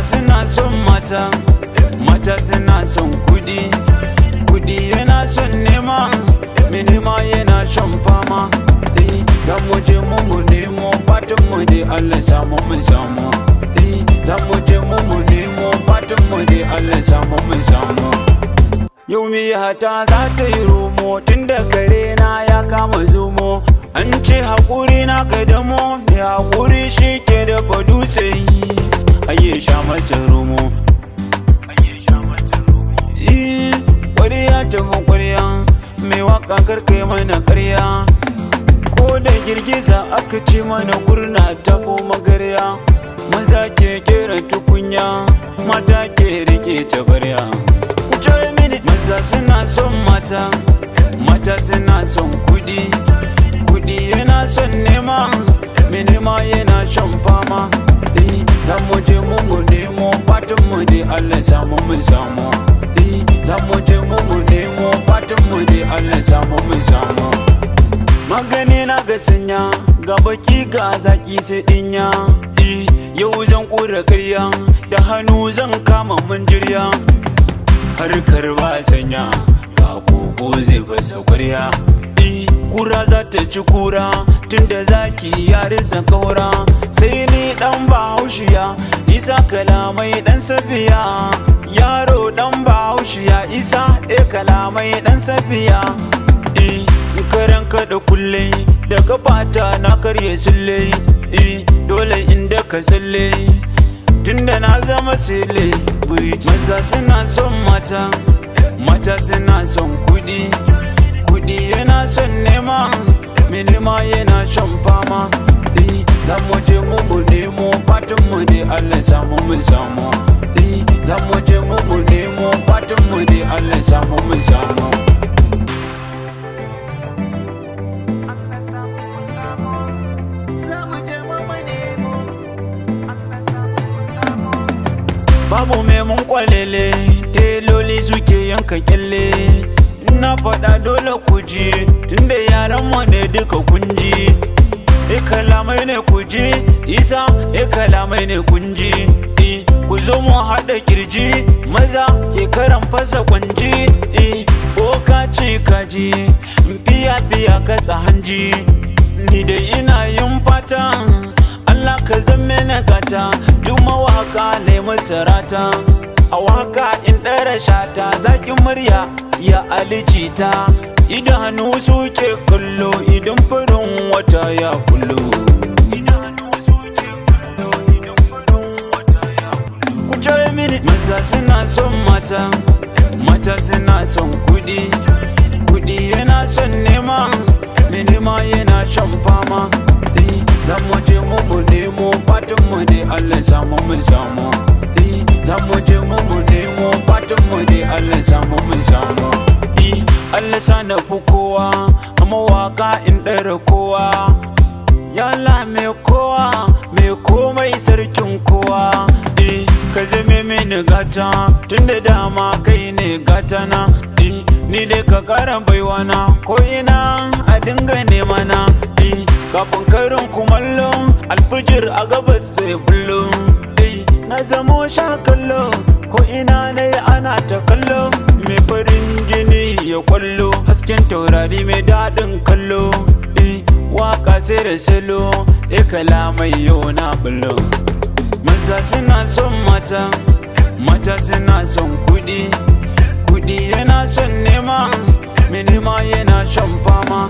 Suna son mata, mata suna son kudi, kudi yana son nema, mai nema yana shan fama. Eh, za mu je mu nemo, fatan mu dai Allah samu mu samu. Eh, za mu je mu nemo, fatan mu dai Allah samu mu samu. Yau miyata za ta yi romo tun da kare na ya kama zomo. An ce haƙuri na ka damo, mai haƙuri shi ke dafa dutse. Aye sha masa romo. Eh, ƙwarya ta fi ƙwarya, mai waka karkai mana ƙarya. Ko da girgiza aka ce mana gurna ta ko magarya. Maza ke kera tukunya, mata ke rike tabarya. Wuce mini. Maza suna son mata, mata suna son kudi, kudi yana son nema, mai nema yana shan fama. Eh, za mu je mu nemo, fatan mu dai Allah samu mu samu. Eh, za mu je mu nemo, fatan mu dai Allah samu mu samu. Magani na ga sanya, ga baki ga zaki sai dinya. Eh, yau zan kura karya, da hannu zan kama manjirya. Harkar ba sanya, ga koko zai fasa kwarya. Eh, kura za ta ci kura, tunda zaki ya ritsa kaura. Sai ni dan Bahaushiya, Isa Kalamai dan Safiya. Yaro dan Bahaushiya, Isa e Kalamai dan Safiya. Eh, karan kada kulle, da kafata na karye sulle. Eh, dole inda ka tsalle, tunda na zama sele. Maza suna son mata, mata suna son kudi, kudi yana son nema, mai nema yana shan fama. Eh, za mu je mu nemo, fatan mu dai Allah samu mu samu. Eh, za mu je mu nemo, fatan mu dai Allah samu mu samu. Za mu je mu nemo. Babu mai mun kwalele, teloli suke yanka kyalle. Na faɗa dole ku ji, tunda yaran mu ne duka kunji. E kalamai ne ku ji, Isa e kalamai ne kunji. E ku zo mu haɗa kirji, maza ke karan fasa kwanji. E ko ka ci kaji, fiya fiya katsa hanji. Ni dai ina yin fata, Allah ka zame na gata, duk mawaka ne matsarata. A waka in ɗara shata, zakin murya ya alijita. Idanu suke kallo idan farin wata ya kullu. Ku ce mini. Maza suna son mata, mata suna son kudi, kudi yana son nema, mai nema yana shan fama. Eh, za mu je mu nemo, fatan mu dai Allah samu mu samu. Eh, za mu je mu nemo, fatan mu dai Allah samu mu samu. Eh, Allah sa na fi kowa, a mawaka in ɗara kowa. Yalla mai kowa, mai komai, sarkin kowa. Eh, ka zame mini gata, tunda dama kai ne gata na. Eh, ni dai ka kara baiwa na, ko ina a dinga nema na. Eh, kafin karin kumallo, alfijir a gabas zai bullo. Eh, na zamo sha kallo, ko ina na yi ana ta kallo. Mai farin jini ya kwallo, hasken taurari mai daɗin kallo. Eh, waka sai da salo, e kalamai yau na bullo. Maza suna son mata, mata suna son kudi, kudi yana son nema, mai nema yana shan fama.